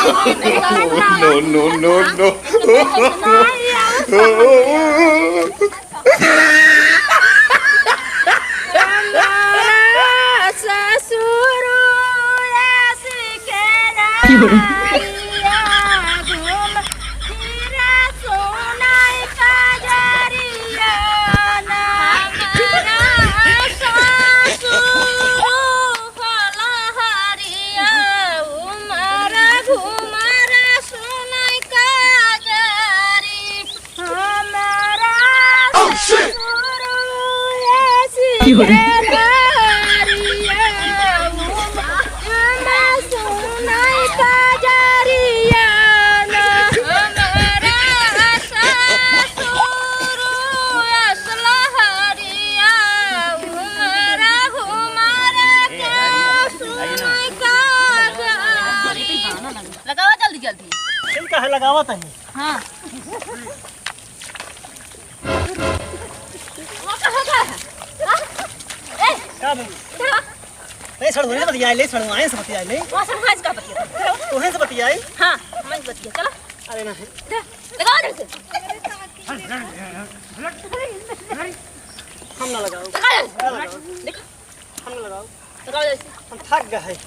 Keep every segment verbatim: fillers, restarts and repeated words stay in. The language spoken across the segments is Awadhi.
No, no, no, no। हमारा ससुर ऐसी के राइया घूम फिरा सोनाई का जरिया ना। हमारा ससुर फलहरिया उमरा घुमरा सोनाई का जरी। हमारा ससुर ऐसी के राइया घूम फिरा सोनाई का जरिया ना। हमारा ससुर असलहरिया उमरा घुमरा के सोनाई का जरी। लगावा जल्दी जल्दी। ठीक है, लगावत है। हाँ। वो कहाँ गया है? हाँ? ए, का बे? इधर आ। ले सड़ुआइन से बतियाई, ले सड़ुआइन से बतियाई, ले। वहाँ से भाज का बतिया। तोहे से बतियाई? हाँ, मैं बतिया, चला। अरे ना है। इधर, लगाओ इधर से। हम ना लगाओ। लगा इधर से। ना लगाओ। देखा। हम ना लगाओ। लगाओ जल्दी। हम थक गए हैं।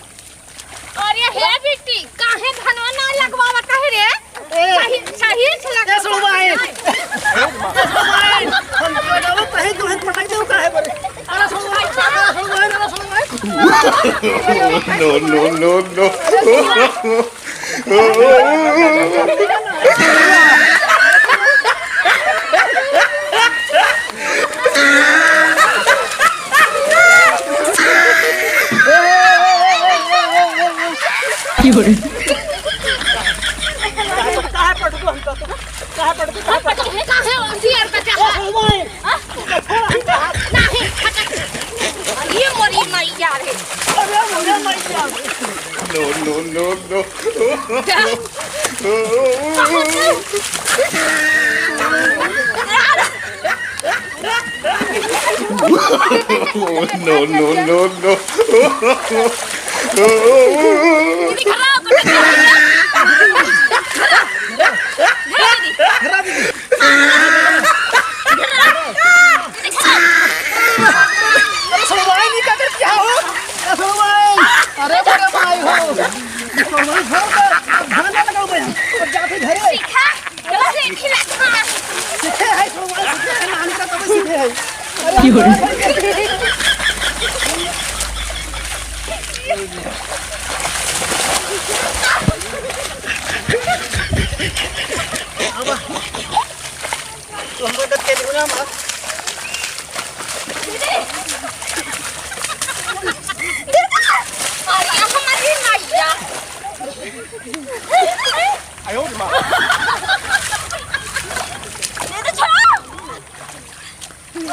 अरे हे बिट्टी, काहे धनवा ना लगवावा काहे रे? ए, सही, सही से ए, लगवा। सुनवाई। ए, सुनवाई। हम लगावत है, तुहे पटक देउ काहे बरे? अरे सुनवाई, अरे सुनवाई, अरे सुनवाई। No, no, no, no। काहे पटकू हमका तू? काहे पटकू? काहे पटकू? काहे ओसी यार का चाहा? हाँ? नहीं, फटक। ये मोरी मैया रे। अरे मोरी मैया। No, no, no, no। No, no, no, no। दीदी, खराब कर दिया। घरा दीदी। घरा दीदी। अरे सुनवाई नहीं कर दिया हो। अरे सुनवाई। अरे बड़े भाई हो। सुनवाई छोड़ दे। अब घर ना लगाओ भाई। अब जाके घरे। सीखा। चलो सीखी ना। सीखे है सुनवाई, सीखे है, नानी का तब सीखे है। अरे की हो रही? तो हमको डर के देखो ना, माँ। दीदी! दीदी! अरे, हमारी मैया! आयो रे माँ। दीदी, छोड़ो!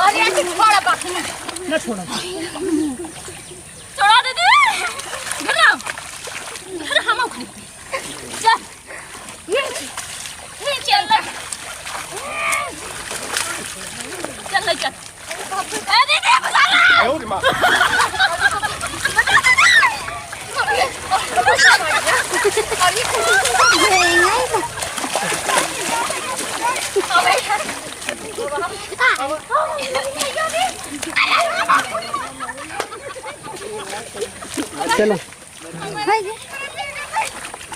अरे, ऐसे छोड़ा बात नहीं। ना छोड़ा। छोड़ा दीदी। घर आओ। घर हम आओ खाली। चल। ये, ये चल। चल, ले चल। ए, दीदी, बचा ला। आयो रे माँ। अरे, अरे, अरे। चलो।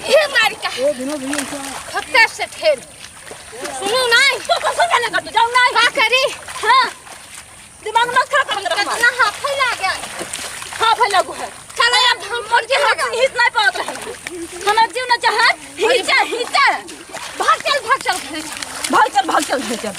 ये मारी का। ए, बिना भैया, क्या? खत्ता से ठेल। सुनो ना, तो कसो जाने कर तू, जाओ ना। का करी? हाँ। दिमाग मत खराब कर, कितना हाथ फैला गया। हाँ, फैला गो है। चलो, अब हम मर के हम हित नहीं पावत रहे। हमार जीव न चाहत, हित चाह, हित चाह। भाग चल, भाग चल, भाग चल, भाग चल, भाग चल।